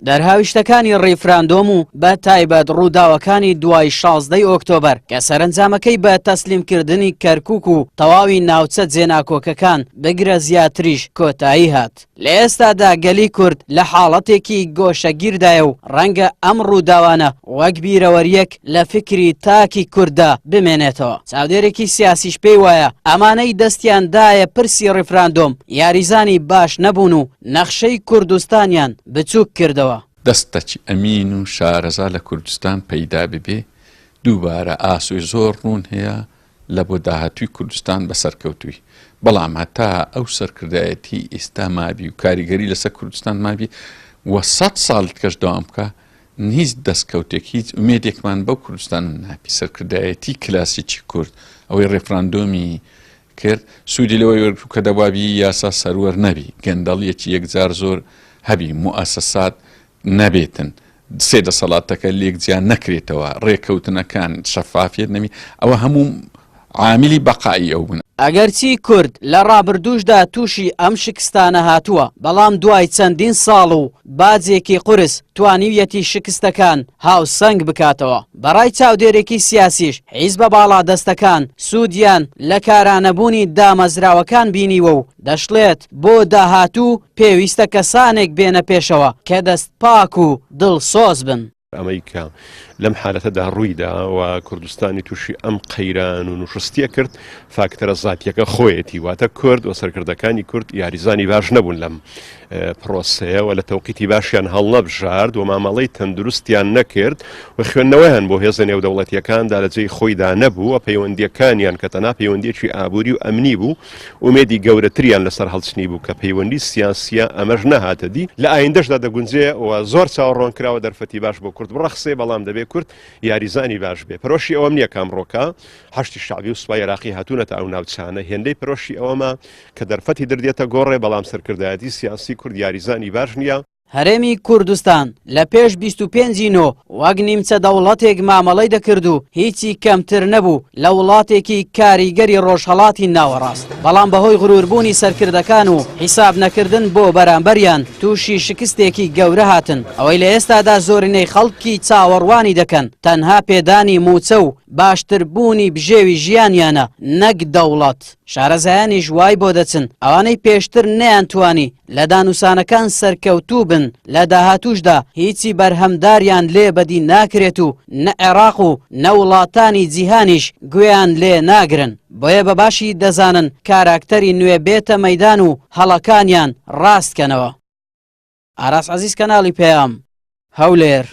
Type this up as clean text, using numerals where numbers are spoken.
دەرهاویشتەکانی ڕیفراندۆم و بە تایبەت ڕووداوەکانی دوای شازدەی ئۆکتۆبەر کە سەرەنجامەکەی بە تەسلیمکردنی کەرکوک و تەواوی ناوچە جێناکۆکەکان بگرە زیاتریش کۆتایی هات. لە ئێستادا گەلی کورد لە حاڵەتێکی گۆشەگیردایە و ڕەنگە ئەم ڕووداوانە وەک بیرەوەرییەک لە فیکری تاکی کورددا بمێنێتەوە. چاودێرێکی سیاسیش پێی وایە ئەمانەی دەستیان دایە پرسی ڕیفراندۆم یاریزانی باش نەبوون و نەخشەی کوردستانیان بچووک کردەوە. دەستەکی ئەمین و شارەزا لە کوردستان پەیدا ببێ، دووبارە ئاسۆی زۆر ڕوون هەیە لە بۆ داهاتووی کوردستان بە سەرکەوتووی، بەڵام هەتا ئەو سەرکردایەتی ئیستا مابی و کاریگەری لەسەر کوردستان مابی و سەد ساڵ کەش دەوام بکا هیچ دەستکەوتێک هیچ ئومێدێکمان بەو کوردستان نابی. سەرکردایەتی کلاسیکی کورد ئەوەی ڕێفراندۆمی کرد سوودی لەوەی وەرگرت کە دەبوابی یاسا سەروەر نەبی، گەندەڵیەکی یەکجار زۆر هەبی، موئەسەسات نەبێتن، سێ دەسەڵاتەکە لێک جیا نەکرێتەوە، ڕێکەوتنەکان شەفافیەت نەبی، ئەوە هەموو عامیلی بەقائی ئەو بوون. ئەگەرچی کورد لە ڕابردووشدا تووشی ئەم شکستانە هاتووە، بەڵام دوای چەندین ساڵ و باجێکی قورس توانیویەتی شکستەکان هاوسەنگ بکاتەوە. بەڕای چاودێرێکی سیاسیش حیزبە باڵادەستەکان سوودیان لە کارانەبوونی دامەزراوەکان بینیوە و دەشڵێت بۆ داهاتوو پێویستە کەسانێک بێنە پێشەوە کە دەست پاک و دڵسۆز بن. ئەمەی کە لەم حالەتەدا ڕوویدا و کوردستانی تووشی ئەم قەیران و نوشستیە کرد فاکتەرە زاتیەکە خۆیەتی واتە کورد و سەرکردەکانی کورد یاریزانی باش نەبوون لەم پرۆسەیە و لە تەوقیتی باشیان هەڵنەبژارد و مامەڵەی تەندروستیان نەکرد و خوێندنەوەیان بۆ هێزە نێودەوڵەتیەکاندا لە جێی خۆیدا نەبوو و پەیوەندیەکانیان کە تەنها پەیوەندیەکی ئابووری و ئەمنی بوو ئومێدی گەورەتریان لەسەر هەڵچنی بوو کە پەیوەندی سیاسیە ئەمەش نەهاتە دی لە ئایندەشدا دەگونجێ و زۆر چاوەڕوان کراوە دەرفەتی باش بۆ کورد بڕەخسێ بەڵام دەبێ کورد یاریزانی باش بێ پەرۆشی ئەوەم نییە کە ئەمڕۆکە حەشدی شەعبی و سوپای عێراقی هاتوونەتە ئەو ناوچانە هێندەی پەرۆشی ئەوەمە کە دەرفەتی دردێتە گۆڕێ بەڵام سەرکردایەتی سیاسی کورد یاریزانی باش نییە. هەرێمی کوردستان لە پێش 25 ی نۆ وەک نیمچە دەوڵەتێک مامەڵەی دەکرد و هیچی کەمتر نەبوو لە وڵاتێکی کاریگەری ڕۆژهەڵاتی ناوەڕاست، بەڵام بەهۆی غروربوونی سەرکردەکان و حیساب نەکردن بۆ بەرامبەریان تووشی شکستێکی گەورە هاتن، ئەوەی لە ئێستادا زۆرینەی خەڵکی چاوەڕوانی دەکەن تەنها پێدانی مووچە و باشتربوونی بژێوی ژیانیانە نەک دەوڵەت. شارەزایانیش وای بۆ دەچن ئەوانەی پێشتر نەیانتوانی لە دانوسانەکان سەرکەوتوو بن لە داهاتووشدا هیچی بەرهەمداریان لێ بەدی ناکرێت و نە عێراق و نە وڵاتانی جیهانیش گوێیان لێ ناگرن بۆیە بە باشی دەزانن کاراکتەری نوێ بێتە مەیدان و هەڵەکانیان ڕاست کەنەوە. ئاراس عەزیز کەناڵی پەیام، هەولێر.